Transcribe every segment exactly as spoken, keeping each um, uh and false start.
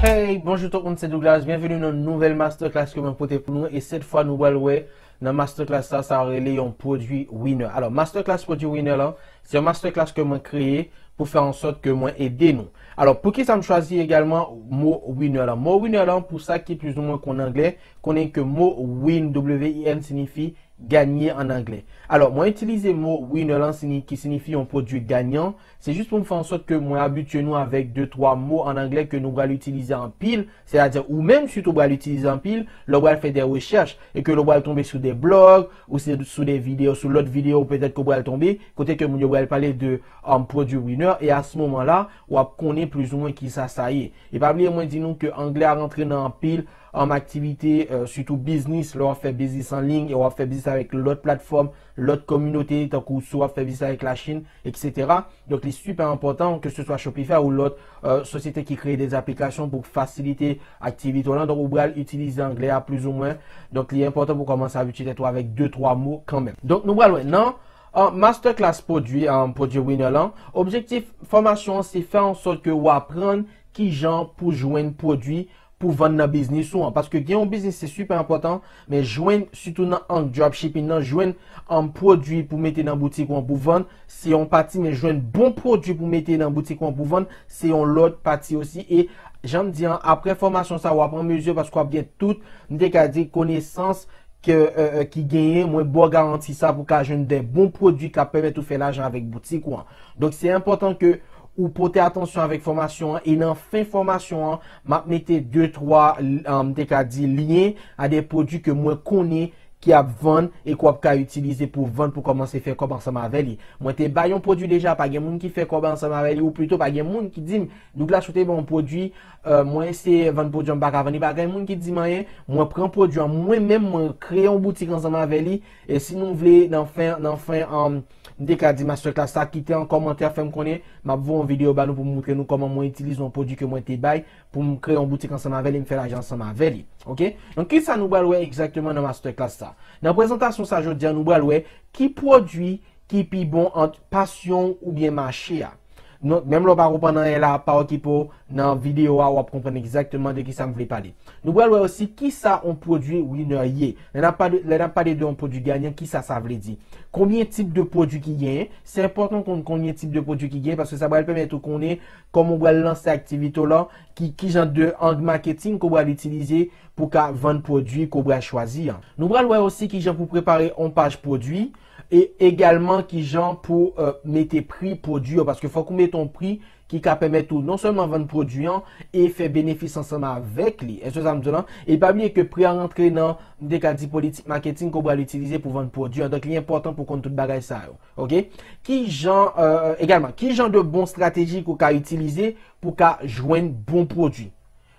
Hey, bonjou tout moun, se Douglas. Byenveni nan nouvèl masterclass ke mwen pote pou nou. E sèt fwa nou pral wè nan masterclass sa, sa rele yon pwodui winner. Alò, masterclass pwodui winner lan, se yon masterclass ke mwen kreye pou fè an sòt ke mwen ede nou. Alò, poukisa m chwazi egalman mo winner lan? Mo winner lan, pou sa ki plizoumwen konn anglè, konnen ke mo win, W I N, siyifi ganye an anglè. Alò, mwen itilize mo winner lan sini-, ki siyifi yon pwodui ganyan. Se jis pou m fè an sòt ke mwen abitye nou avèk de twa mo an anglè ke nou pral itilize anpil, sètadi ou menm sitou pral itilize anpil lè w pral fè de rechèch e ke lè w pral tonbe sou de blòg ou se sou de videyo, sou lòt videyo petèt ke w pral tonbe, kote ke moun yo pral pale de um, pwodui winner, e a se moman la, w ap konnen plizoumwen kisa sa ye. E pa bliye mwen di nou ke anglè a rantre nan anpil um, aktivite, euh, sitou biznis, lè w ap fè biznis an liy, e w ap fè biznis avèk lòt platfòm, lòt kominote, tankou si w ap fè biznis avèk Lachin, etsetera. Donk, li sipè enpòtan, ke se swa Shopify ou lòt, euh, sosyete ki kreye de aplikasyon pou fasilite aktivite w lan. Donk, ou pral itilize anglè a plizoumwen. Donk, li enpòtan pou kòmanse abitye tèt ou avèk de twa mo kanmenm. Donk, nou pral wè nan, euh, masterclass pwodui, euh, pwodui winner lan. Objektif fòmasyon an, se fè an sòt ke w aprann kijan pou jwenn pwodui pou vann nan biznis ou an. Paske gen yon biznis, se sipè enpòtan, men jwenn, sitou nan ang dropshipping nan, jwenn, um, pwodui pou mete nan boutik ou an pou vann, se yon pati, men jwenn bon pwodui pou mete nan boutik ou an pou vann, se yon lòt pati osi. E jan m di an, apre fòmasyon sa, w ap an mezi, paske w ap gen tout, m te ka di, konesans ke, euh, euh, ki genyen, mwen ba w garanti sa pou w ka jwenn de bon pwodui k ap pèmèt ou fè lajan avèk boutik ou an. Donk, se enpòtan ke ou pote atansyon avèk fòmasyon an, e nan fen fòmasyon an, m ap mete de, twa, um, m te ka di, lyen a de pwodui ke mwen konnen ki ap vann e ke w ap ka itilize pou vann pou kòmanse fè kòb ansanm avè li. Mwen te bay yon pwodui deja, pa gen moun ki fè kòb ansanm avè li, ou plito pa gen moun ki di m, Douglas, ou te ban yon pwodui, euh, mwen eseye vann pwodui an, m pa ka vann li, pa gen moun ki di m anyen, mwen pran pwodui an, mwen menm, mwen kreye yon boutik ansanm avè li, e si nou vle, nan fen, nan fen, um, m te ka di masterclass sa, kite an kòmantè, fè m konnen, m ap voye yon videyo ba nou pou m montre nou kòman mwen itilize yon pwodui ke mwen te bay, pou m kreye yon boutik ansanm avè li, m fè lajan ansanm avè li. Oke? Donk, kisa nou pral wè egzakteman nan masterclass sa? Nan prezantasyon sa jodi a, nou pral wè ki pwodui ki pi bon ant pasyon oubyen mache a. Non, menm lè w pa konprann anyen la, pa okipe w, nan videyo a, w ap konprann egzakteman de kisa m vle pale. Nou pral wè osi kisa yon pwodui winner ye. Lè n ap pale, lè n ap pale de yon pwodui ganyan, kisa sa vle di? Konbyen tip de pwodui ki genyen? Se enpòtan konn konbyen tip de pwodui ki genyen, paske sa pral pèmèt ou konnen kòman w pral lanse aktivite w lan, ki, ki jan de ang maketing ke w pral itilize pou w ka vann pwodui ke w pral chwazi an. Nou pral wè osi ki jan pou prepare yon paj pwodui, e egalman ki jan pou, euh, mete pri pwodui yo, paske fòk ou mete yon pri ki ka pèmèt ou non sèlman vann pwodui an e fè benefis ansanm avèk li. Èske sa m di w lan? E pa bliye ke pri a rantre nan, m te ka di, politik maketing ke w pral itilize pou vann pwodui an. Donk, li enpòtan pou w konn tout bagay sa yo. Oke? Ki jan, euh, egalman, ki jan de bon estrateji ke w ka itilize pou w ka jwenn bon pwodui?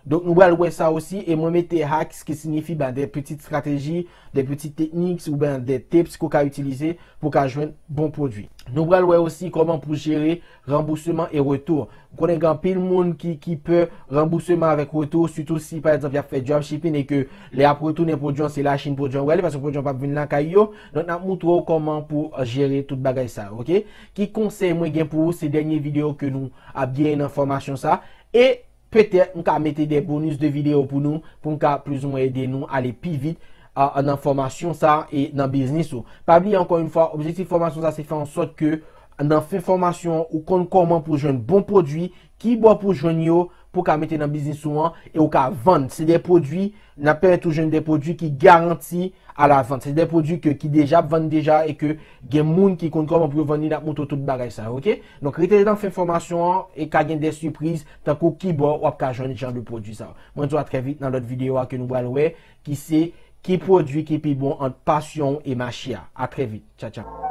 Donk, nou pral wè sa osi, e mwen mete hacks ki siyifi, ben, de pitit estrateji, de pitit teknik, oubyen de tips ke w ka itilize pou w ka jwenn bon pwodui. Nou pral wè osi kòman pou jere ranbousman e retou. M konnen gen anpil moun ki, ki pè ranbousman avèk retou, sitou si, pa egzanp, y ap fè dropshipping e ke lè y ap retounen pwodui an, se Lachin pwodui an pral ye, paske pwodui an p ap vin lakay yo. Donk, n ap montre w kòman pou jere tout bagay sa yo, oke? Ki konsèy mwen gen pou ou, se dènye videyo ke nou ap genyen nan fòmasyon sa. E petèt, m ka mete de bonus de videyo pou nou, pou m ka plizoumwen ede nou ale pi vit, a, nan fòmasyon sa e nan biznis ou. Pa bliye, ankò yon fwa, objektif fòmasyon sa, se fè an sòt ke nan fen fòmasyon an, ou konn kòman pou jwenn bon pwodui, ki bò pou jwenn yo, pou ka mete nan biznis ou an, e ou ka vann. Se de pwodui, n ap pèmèt ou jwenn de pwodui ki garanti a la vente. Se de pwodui ke, ki deja ap vann deja e ke gen moun ki konn kòman pou yo vann li, n ap montre w tout bagay sa yo, oke? Donk, rete nan fen fòmasyon an e ka gen de sipriz, tankou kibò w ap ka jwenn jan de pwodui sa yo. Mwen di w a trè vit nan lòt videyo a ke nou pral wè, ki se ki pwodui ki pi bon ant pasyon w e mache a. A trè vit. Tcha, tcha.